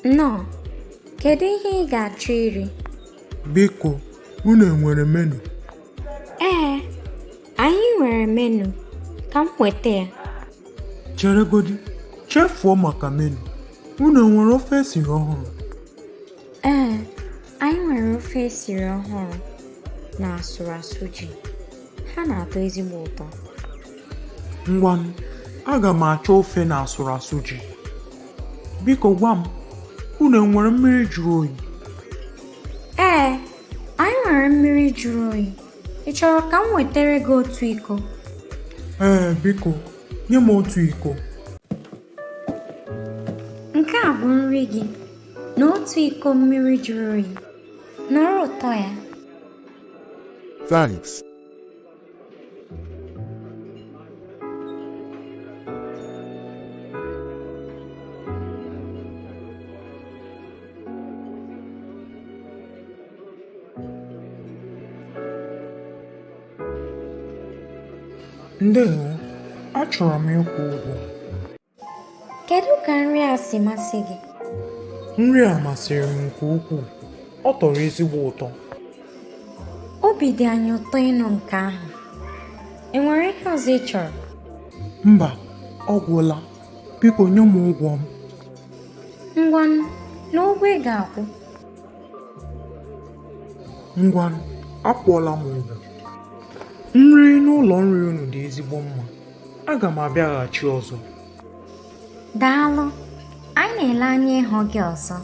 Nnọọ, kedu ihe ị ga-achọ iri? Biko, unu enwere menu? Ee, anyị nwere menu. Ka m weta ya. Cheregodi, chefuo maka menu. Unu enwere ofe esiri ọhụrụ? Ee, anyị nwere ofe esiri ọhụrụ na asụrụ asụ ji. Ha na-atọ ezigbo ụtọ. Ngwanụ, aga m achọ ofe na asụrụ asụ ji. Biko gwa m, unu enwere mmiri jụrụ oyi? Ee, anyị nwere mmiri jụrụ oyi. Ị chọrọ ka m wetere gị otu iko? Ee, biko, nye m otu iko. Nke a bụ nri gị na otu iko mmiri jụrụ oyi. Nụrụ ụtọ ya. Thanks. Ndewo, achọrọ m ịkwụ ụgwọ. Kedu ka nri a si masị gị? Nri a masịrị m nke ukwuu. Ọ tọrọ ezigbo ụtọ. Obi dị anyị ụtọ ịnụ nke ahụ. E nwere ihe ọzọ ị chọrọ? Mba, ọ gwụla. Biko nye m ụgwọ m. Ngwanụ, na ụgwọ ị ga-akwụ. Ngwanụ, akwụọla m ụgwọ. Nri n'ụlọ nri unu dị ezigbo mma. Aga m abịaghachi ọzọ. Daalụ. Anyị na-ele anya ịhụ gị ọzọ.